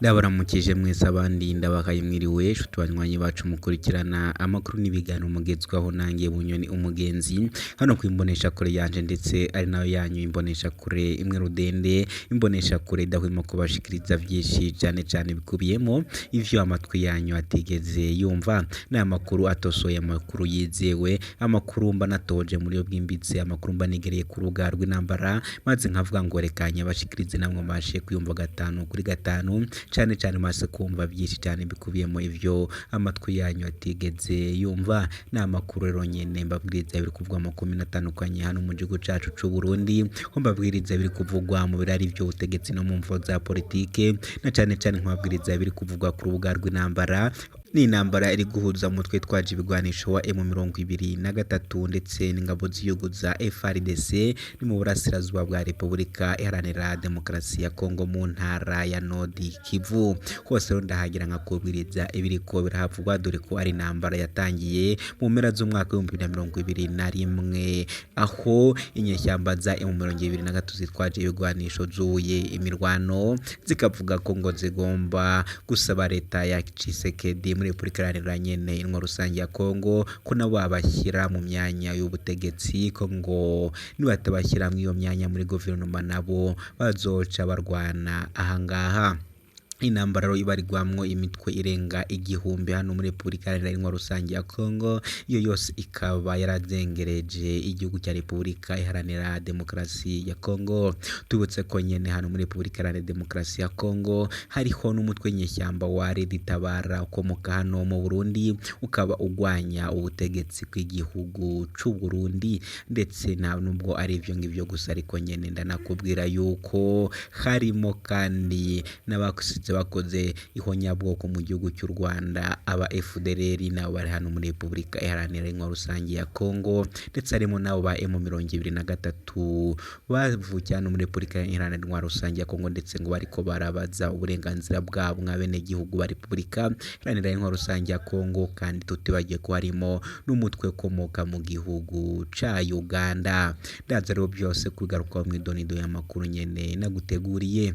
Ndabaramukije mwese abandi ndabahaye mwiriwe nshuti banywanyi bacu mukurikirana amakuru n'ibiganiro mugezwaho nanjye Bunyoni umugenzi hano ku imboneshakure yanje ndetse ari nayo yanyu imboneshakure imwe rudende, imboneshakure idahwema kubashikiriza vyinshi cane cane bikubiyemo ivyo amatwi yanyu atigeze yumva. Ni amakuru atosoye, amakuru yizewe, amakuru mba natoje muri yo bwimbitse, amakuru mba nigereye ku rubuga rw'intambara maze nkavuga ngo reka nyabashikirize namwe mbashe kuyumva gatanu kuri gatanu, cane cane maze kumva byinshi cyane bikubiyemo ivyo amatwi yanyu atigeze yumva. Ni amakuru rero nyene mbabwiriza biri kuvugwa mu makomine atandukanye hano mu gihugu cacu c'u Burundi, ho mbabwiriza biri kuvugwa mu birari vy'ubutegetsi no mu mvo za politike, na cane cane nkababwiriza biri kuvugwa ku rubuga rw'intambara. Ni intambara iri guhuza umutwe twaje ibigwanisho wa M23 ndetse n'ingabo z'igihugu za FARDC ni mu burasirazuba bwa Repubulika Iharanira Demokarasi ya Kongo mu ntara ya Nord Kivu. Hose rero ndahagira nkakubwiriza ibiriko birahavugwa, dore ko ari intambara yatangiye mu mpera z'umwaka w'2021, aho inyeshyamba za M23 zitwaje ibigwanisho zuye imirwano zikavuga ko ngo zigomba gusaba leta ya Tshisekedi muri Repubulika Iharanira nyene intwaro rusange ya Kongo ko nabo babashyira mu myanya y'ubutegetsi, ko ngo nibatabashyira muri iyo myanya muri guverinoma nabo bazoca barwana ahangaha. Intambara rero ibarirwamwo imitwe irenga 1000 hano muri Repubulika Iharanira Intwaro Rusange ya Kongo, iyo yose ikaba yarazengereje igihugu cya Repubulika Iharanira Demokarasi ya Kongo. Tubutse ko nyene hano muri Repubulika Iharanira Demokarasi ya Kongo hariho n'umutwe nyeshyamba wa Red Tabara ukomoka hano mu Burundi, ukaba ugwanya ubutegetsi bw'igihugu c'u Burundi. Ndetse nta nubwo ari ivyo ngivyo gusa, ariko nyene ndanakubwira yuko harimo kandi n'abakusize bakoze ihonyabwoko mu gihugu cy'u Rwanda, aba FDLR nabo bari hano muri Repubulika Iharanira Intwaro Rusange ya Kongo, ndetse harimo nabo ba M23 bavukiye hano muri Repubulika Iharanira Intwaro Rusange ya Kongo, ndetse ngo bariko barabaza uburenganzira bwabo nk'abenegihugu ba Repubulika Iharanira Intwaro Rusange ya Kongo. Kandi tutibagiye ko harimo n'umutwe ukomoka mu gihugu ca Uganda. Ndaza rero byose kubigarukaho mw'idonido y'amakuru nyene naguteguriye.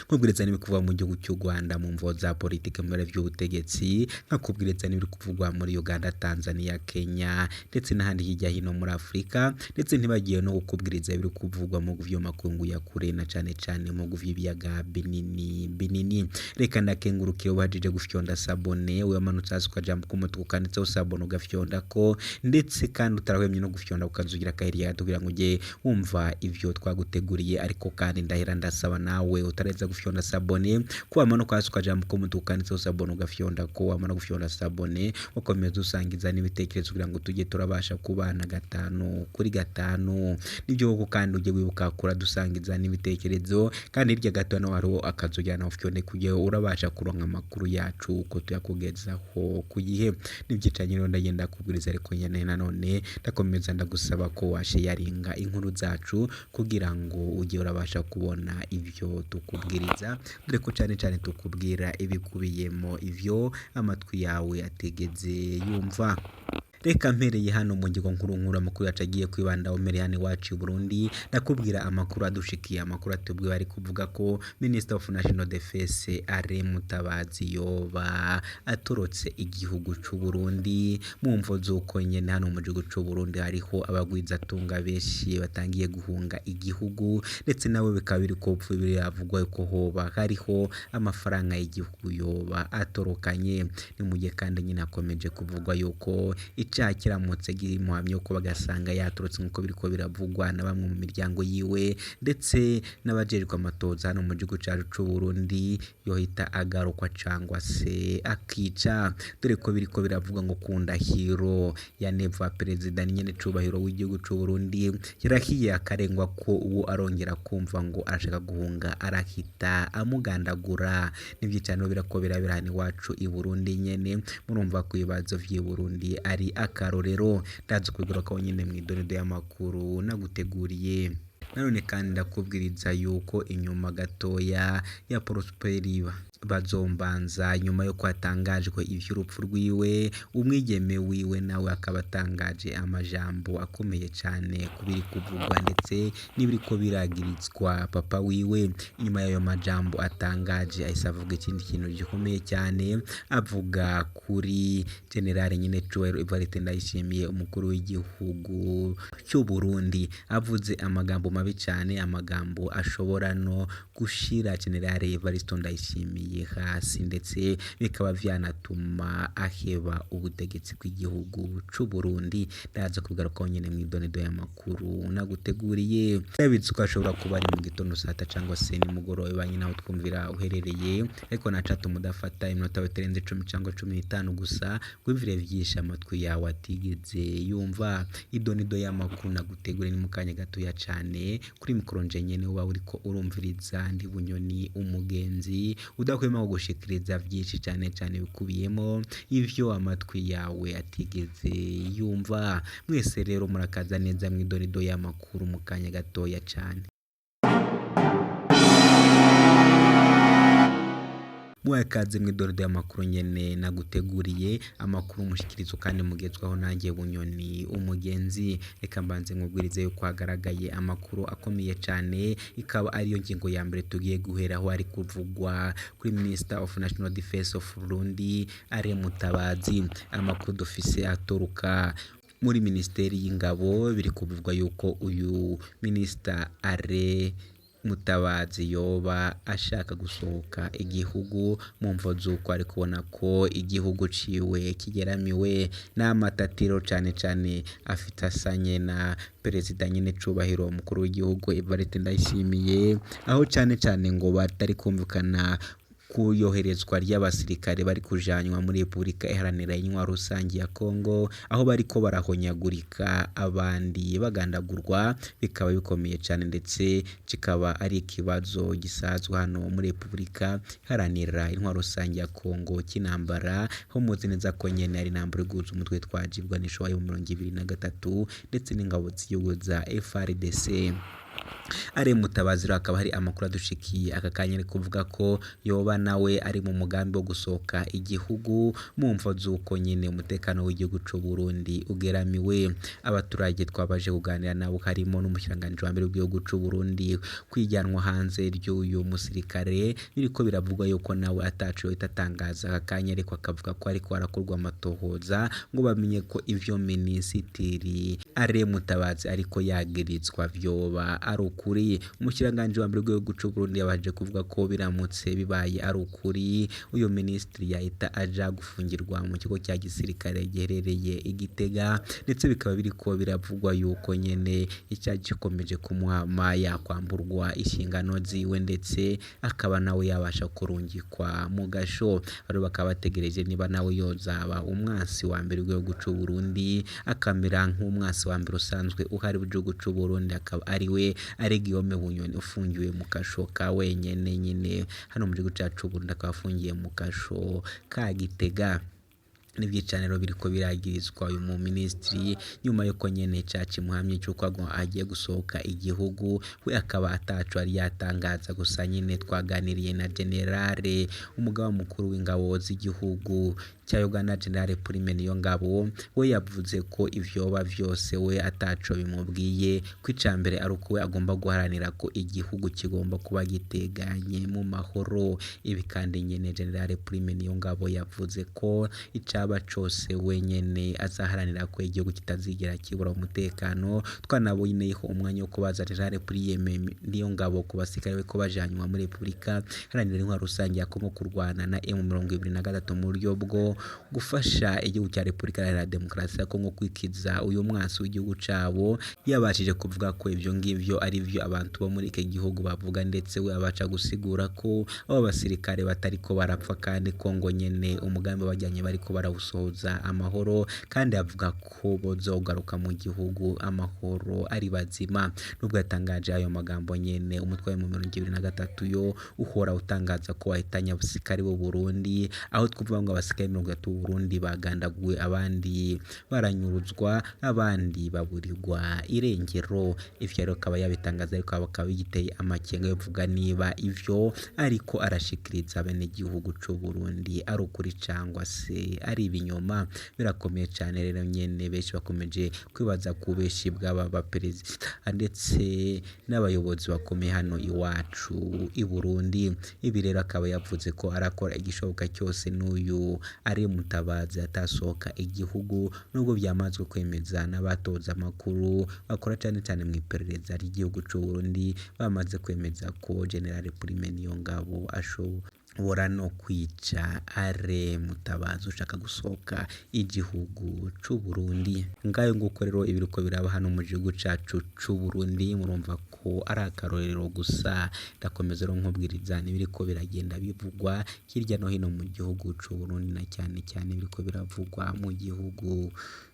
Nkubwiriza n'ibiri kuvugwa mu gihugu cy'u Rwanda mu mvo za politike mu bihe by'ubutegetsi, nkakubwiriza n'ibiri kuvugwa muri Uganda, Tanzania, Kenya ndetse n'ahandi hirya hino muri Afurika, ndetse ntibagiye no kukubwiriza ibiri kuvugwa mu vy'amakungu ya kure na cane cane mu vy'ibiyaga binini binini. Reka ndakengurukire ubajije gufyonda sabone, wemanutse hasi ukajambo k'umutuku kanditseho sabone ugafyondako, ndetse kandi utarahwemye no gufyonda ukazugira akahirya kugira ngo ujye wumva ivyo twaguteguriye. Ariko kandi ndahera ndasaba nawe utareza gufyonda sabone ko wamanuka hasi ukajambo k'umutuku kanditseho sabone ugafyonda, ko wamara gufyonda sabone ukomeza usangiza n'ibitekerezo kugira ngo tujye turabasha kubana gatanu kuri gatanu. Nibyo koko kandi ujye wibuka kuradusangiza n'ibitekerezo, kandi hirya gato naho hariho akazugira nawe ufyonde kugira urabasha kuronka amakuru yacu uko tuyakugezaho ku gihe. Nibyicanye rero ndagenda kubwiriza, ariko nyene nanone ndakomeza ndagusaba ko washaringa inkuru zacu kugira ngo ujye urabasha kubona ivyo tukubwiriza, dore ko cane cane tukubwira ibikubiyemo ivyo amatwi yawe atigeze yumva. Reka mpereye hano mu ngingo nkuru nkuru amakuru yacu agiye kwibandaho, mpereye hano iwacu i Burundi, ndakubwira amakuru adushikiye, amakuru atubwiye ari kuvuga ko Minister of National Defense Alain Mutabazi yoba atorotse igihugu c'u Burundi mu mvo z'uko nyene hano mu gihugu c'u Burundi hariho abagwizatunga benshi batangiye guhunga igihugu, ndetse nawe bikaba biriko biravugwa ko hoba hariho amafaranga y'igihugu yoba atorokanye. Ni mu gihe kandi nyine hakomeje kuvugwa yuko icaha kiramutse gimuhamye uko bagasanga yatorotse nk'uko biriko biravugwa na bamwe mu miryango yiwe ndetse n'abajejwe amatoza hano mu gihugu cacu c'u Burundi, yohita agarukwa cangwa se akica, dore ko biriko biravugwa ngo ku ndahiro ya Neva perezida nyene cubahiro w'igihugu c'u Burundi yarahiye akarengwa ko uwo arongera kumva ngo arashaka guhunga arahita amugandagura. Nivyo cane birako birabera hano iwacu i Burundi nyene, murumva ko ibibazo vy'i Burundi ari akarorero. Ndaza kubigarukaho nyene mw'idonido y'amakuru naguteguriye. Nanone kandi ndakubwiriza yuko inyuma gatoya ya Prosperi Bazombanza nyuma yo kwatangajwe ivy'urupfu rwiwe, umwigeme wiwe nawe akaba atangaje amajambo akomeye cane kubiri kuvugwa ndetse n'ibiriko biragirizwa papa wiwe. Inyuma y'ayo majambo atangaje ahise avuga ikindi kintu gikomeye cyane, avuga kuri General Nyenecubahiro Evariste Ndayishimiye umukuru w'igihugu cy'u Burundi. Avuze amagambo mabi cane, amagambo ashobora no gushira General Evariste Ndayishimiye hasi ndetse bikaba vyanatuma aheba ubutegetsi bw'igihugu c'u Burundi. Ndaza kubigarukaho nyene mw'idonido y'amakuru naguteguriye. Ndabizi ko ashobora kuba ari mu gitondo saa sita cangwa se nimugoroba bivanye n'aho twumvira uherereye, ariko nacatuma udafata iminota itarenze 10 cangwa 15 gusa wumvire vyinshi amatwi yawe atigeze yumva. Idonido y'amakuru naguteguriye ni mu kanya gatoya cane, kuri mikoro nje nyene uba uriko urumviriza ndi Bunyoni umugenzi udahwema kugushikiriza vyinshi cane cane bikubiyemo ivyo amatwi yawe atigeze yumva. Mwese rero murakaza neza mw'idonido y'amakuru mu kanya gatoya cane. Mwakaze mw'idonido y'amakuru nyene naguteguriye, amakuru mushikirizwa kandi mugezwaho nanjye Bunyoni umugenzi. Reka mbanze nkubwirize yuko hagaragaye amakuru akomeye cane, ikaba ariyo ngingo ya mbere tugiye guheraho, ari kuvugwa kuri Minister of National Defense of Burundi Alain Mutabazi. Amakuru dufise aturuka muri Minisiteri y'Ingabo, biri kuvugwa yuko uyu Minister Alain Mutabazi yoba ashaka gusohoka igihugu mu mvo z'uko ari kubona ko igihugu ciwe kigeramiwe n'amatatiro cane cane afitanye na Perezida Nyenecubahiro umukuru w'igihugu Evariste Ndayishimiye, aho cane cane ngo batari kumvikana ku yoherezwa ry'abasirikare bari kujanwa muri Repubulika Iharanira Intwaro Rusangi ya Kongo, aho bariko barahonyagurika abandi bagandagurwa, bikaba bikomeye cane ndetse kikaba ari ikibazo gisazwe hano muri Repubulika Iharanira Intwaro Rusangi ya Kongo c'intambara, aho muzi neza ko nyene ari intambara iguza umutwe twajibwa n'ishowa yo mu 2023 ndetse n'ingabo z'igihugu za FARDC. Alain Mutabazi rero hakaba hari amakuru adushikiye aka kanya ari kuvuga ko yoba nawe ari mu mugambi wo gusohoka igihugu mu mvo z'uko nyene umutekano w'igihugu c'u Burundi ugeramiwe. Abaturage twabaje kuganira nabo harimo n'umushikiranganji wa mbere w'igihugu c'u Burundi, kwijyanwa hanze ry'uyu musirikare biriko biravugwa yuko nawe ataco yohita atangaza aka kanya, ariko akavuga ko ariko harakorwa amatohoza ngo bamenye ko ivyo Minisitiri Alain Mutabazi ariko yagirizwa vyoba ari ukuri. Umushikiranganji wa mbere w'igihugu c'u Burundi yabanje kuvuga ko biramutse bibaye ari ukuri, uyu minisitiri yahita aja gufungirwa mu kigo cya gisirikare giherereye i Gitega, ndetse bikaba biriko biravugwa yuko nyene icaha gikomeje kumuhama yakwamburwa inshingano ziwe ndetse akaba nawe yabasha kurungikwa mu gasho. Rero bakaba bategereje niba nawe yozaba umwansi wa mbere w'igihugu c'u Burundi, akamera nk'umwansi wa mbere usanzwe uhari w'igihugu c'u Burundi, akaba ari we ari Guillaume Bunyoni ufungiwe mu kasho ka wenyene nyene hano mu gihugu cacu c'u Burundi, akaba afungiye mu kasho ka Gitega. N'ivyicaniro biriko biragirizwa uyu mu minisitiri nyuma yuko nyene icaha kimuhamye c'uko agiye gusohoka igihugu, we akaba ataco yari yatangaza. Gusa nyene twaganiriye na Generale umugaba mukuru w'ingabo z'igihugu cya Uganda General Prime Niyongabo, we yavuze ko ivyoba vyose we ataco bimubwiye, ko icambere ari uko we agomba guharanira ko igihugu kigomba kuba giteganye mu mahoro. Ibi kandi nyene General Prime Niyongabo yavuze ko icaba cose we nyene azaharanira ko igihugu kitazigera kibura umutekano. Twanaboneyeho umwanya wo kubaza General Prime Niyongabo ku basirikare bariko bajanwa muri Repubulika Iharanira Intwaro Rusangi ya Kongo kurwana na M23 mu buryo bwo gufasha igihugu cya Repubulika Iharanira Demokarasi ya Kongo kwikiza uyu mwansi w'igihugu cabo. Yabashije kuvuga ko ivyo ngivyo ari vyo abantu bo muri iki gihugu bavuga, ndetse we abaca gusigura ko abo basirikare batariko barapfa kandi ko ngo nyene umugambi bajyanye bariko barawurangiza. bazawusohoza amahoro, kandi avuga ko bozogaruka mu gihugu amahoro ari bazima. Nubwo yatangaje ayo magambo nyene, umutwe wa M23 yo uhora utangaza ko wahitanye abasirikare b'u Burundi, aho twumva ngo abasirikare 30 b'u Burundi bagandaguwe, abandi baranyuruzwa, abandi baburirwa irengero. Ivyo rero akaba yabitangaza, ariko bakaba bigiteye amakenga yo kuvuga niba ivyo ariko arashikiriza abenegihugu c'u Burundi ari ukuri cangwa se ari ibinyoma. Birakomeye cane rero nyene, benshi bakomeje kwibaza ku bubeshi bw'aba baperezida ndetse n'abayobozi bakomeye hano iwacu i Burundi. Ibi rero akaba yavuze ko arakora igishoboka cyose n'uyu ari Mutabazi atasohoka igihugu, nubwo byamazwe kwemeza n'abatoza amakuru bakora cane cane mu iperereza ry'igihugu c'u Burundi, bamaze kwemeza ko General Prime Niyongabo ashobora no kwica are Mutabazi ushaka gusohoka igihugu c'u Burundi. Ngayo nguko rero ibiriko biraba hano mu gihugu cacu c'u Burundi, murumva ko ari akarorero gusa. Ndakomeza rero nkubwiriza n'ibiriko biragenda bivugwa hirya no hino mu gihugu c'u Burundi, na cyane cyane ibiriko biravugwa mu gihugu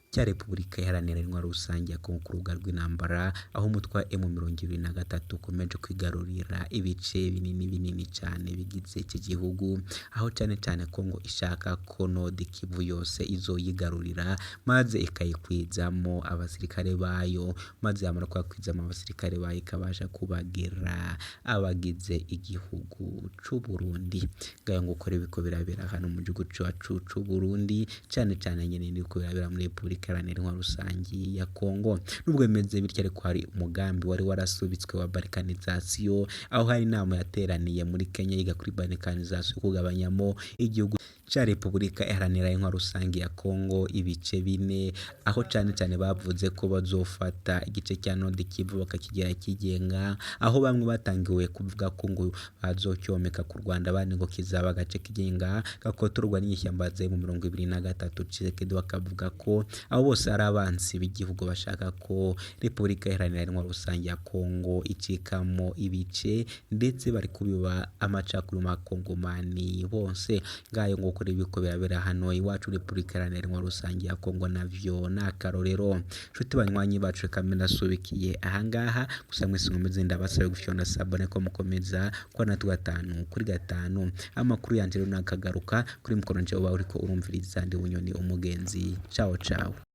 cya Repubulika Iharanira Intwaro Rusange ya Kongo ku rubuga rw'intambara, aho umutwe wa M23 ukomeje kwigarurira ibice binini binini cane bigize iki gihugu, aho cane cane Kongo ishaka ko Nord Kivu yose izoyigarurira maze ikayikwizamo abasirikare bayo, maze yamara kubakwizamo abasirikare bayo ikabasha kubagira abagize igihugu c'u Burundi. Ngayo nguko rero biriko birabera hano mu gihugu cacu c'u Burundi, cane cane nyene biriko birabera muri Repubulika Iharanira Intwaro Rusange ya Kongo. Nubwo bimeze bityo ariko hari umugambi wari warasubitswe wa balkanization, aho hari inama yateraniye muri Kenya yiga kuri balkanization, kugabanyamo igihugu ca Repubulika Iharanira Intwaro Rusange ya Kongo ibice bine, aho cane cane bavuze ko bazofata igice cya Nord Kivu bakakigira kigenga, aho bamwe batangiwe kuvuga ko ngo bazocyomeka ku Rwanda, abandi ngo kizaba agace kigenga gakotorwa n'inyeshyamba za M23. Tshisekedi bakavuga ko abo bose ari abansi b'igihugu bashaka ko Repubulika Iharanira Intwaro Rusange ya Kongo icikamo ibice, ndetse bari kubiba amacakubiri mu bakongomani bose. Ngayo nguko rero ibiriko birabera hano iwacu Repubulika Iharanira Intwaro Rusange ya Kongo navyo ni akarorero. Nshuti banywanyi bacu, reka mbe ndasubikiye ahangaha gusa, mwese nkomeze ndabasabe gufyonda sabone ko mukomeza kubona natwe gatanu kuri gatanu. Amakuru yanje rero nakagaruka kuri mukoro nje uba uriko urumviriza, ndi Bunyoni umugenzi. Ciao ciao.